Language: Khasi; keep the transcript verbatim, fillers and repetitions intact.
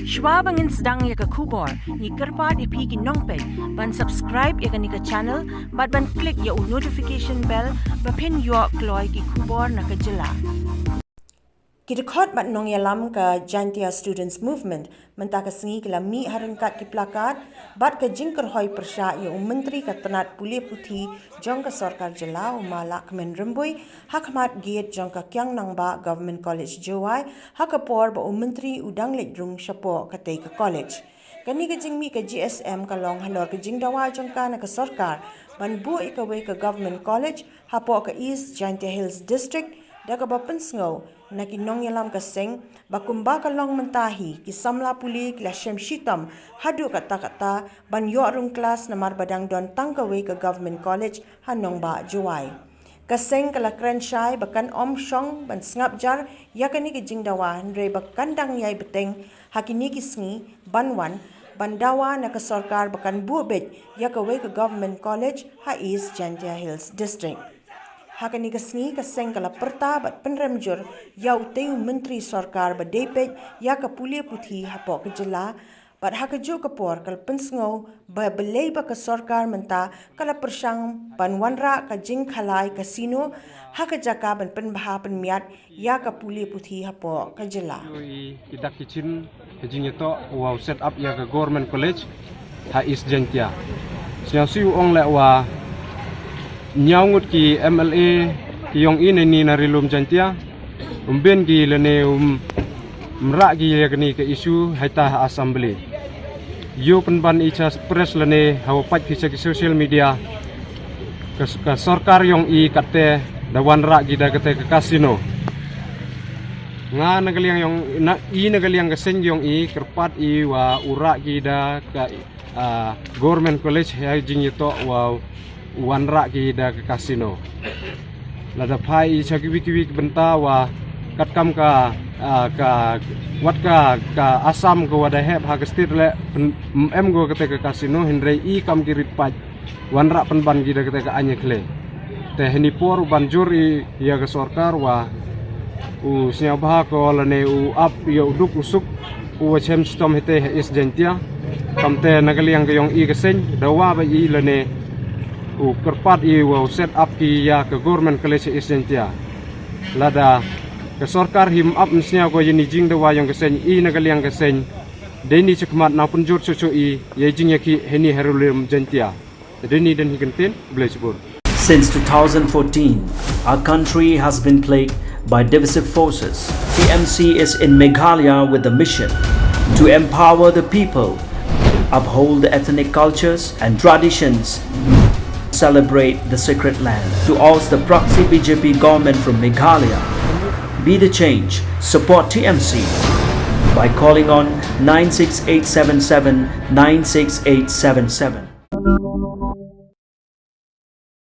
Shwa ba ngin sdang ïa ka khubor, ngi kyrpad ïa phi ki nongpeit ban subscribe ïa kane ka channel bad ban click ïa u notification bell ba phin ïoh kloi ki khubor na ka jylla. Ki dkhot bad nongïalam ka Jaintia Students Movement mynta ka sngi ki la mih ha ryngkat ki plakat bad ka jingkyrhoi pyrshah ïa u Myntri ka tnat pule puthi jong ka sorkar jylla, u Ma Lahkmen Rymbui, ha khmat gate jong ka Kiang Nangbah Government College, Jowai, ha ka por ba u Myntri u dang leit rung shapoh katei ka college. Kane ka jingmih ka G S M ka long halor ka jingdawa jong ka na ka sorkar ban buh ïa kawei ka Government College hapoh ka East Jaintia Hills District, da kaba pynsngew na ki nongïalam ka seng ba kumba ka long mynta hi, ki samla pule ki la shem shitom haduh katta katta ban ïoh rung klas namar ba dang don tang kawei ka Government College ha nongbah Jowai. Ka seng ka la kren shai ba kan ym shong ban sngap jar ïa kane ka jingdawa, hynrei ba kan dang ïai bteng ha kine ki sngi ban wan ban dawa na ka sorkar ba kan buh beit ïa kawei ka Government College ha East Jaintia Hills District. Ha kane ka sngi ka seng ka la pyrta bad pynrem jur ïa utei u Myntri sorkar ba dei peit ïa ka pule puthi hapoh ka jylla, bad ha kajuh ka por ka la pynsngew ba balei ba ka sorkar mynta ka la pyrshang ban wanrah ka jingkhalai casino ha ka jaka ban pynbha pynmiat ïa ka pule puthi hapoh ka jylla. Ïohi ki dak ki chin ha jingïatoh wa u set up ïa ka Government College ha East Jaintia. Sngewsih u ong leh wa hynñiew ngut ki M L A ki ïong i na ni na Ri Lum Jaintia, um bin ki lane um, um rah ki ïa kane ka issue ha ita ha Assembly. Ïoh pynban i cha press lane ha wa pait ki cha ki social media, ka, ka sorkar ïong i katte da wanrah ki da kate ka casino. Nga na ka liang ïong, na i na ka liang ka seng ïong i kyrpad i wa u rah ki da ka, ah, Government College ha jingïatoh wa u wanrah ki da ka casino. Lada phai i cha kiwei kiwei ki bynta wa katkam ka, ah, ka, wat ka, ka Assam ka wa da hep ha ka state leh pyn-, em ko kate ka casino, hynrei i kam ki rit pait wanrah pynban ki da kate ka aiñ ïa khlei. Te hynne por u ban jur i ïa ka sorkar wa u sngewbha ko lane u ap ïa u duk u suk u wa chem chitom hite ha East Jaintia. Kamte na ka liang ka ïong i ka seng dawa ba i lane u kyrpad i wa u set up ki ïa ka Government College ha East Jaintia. Lada ka sorkar him ap, ym sngewbha ko ïa ni jingdawa ïong ka seng, i na ka liang ka seng dei ni chakhmat na pynjur chuchu i ïa jingïakhih hynne ha Ri Lum Jaintia. Dei ni dang hi kyntien, Blessbur. Since two thousand fourteen, our country has been plagued by divisive forces. T M C is in Meghalaya with the mission to empower the people, uphold the ethnic cultures and traditions, celebrate the sacred land. To oust the proxy B J P government from Meghalaya, be the change, support T M C by calling on nine six eight seven seven nine six eight seven seven.